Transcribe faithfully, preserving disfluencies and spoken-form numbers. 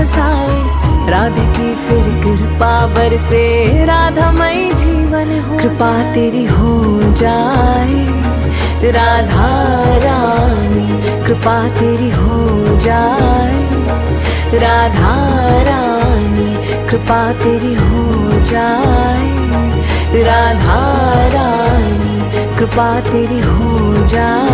साए। राधे की फिर कृपा बरसे, राधा मई जीवन हो कृपा जाए। तेरी हो जाए राधा रानी, कृपा तेरी हो जाए राधा रानी, कृपा तेरी हो जाए राधा रानी, कृपा तेरी हो जाए।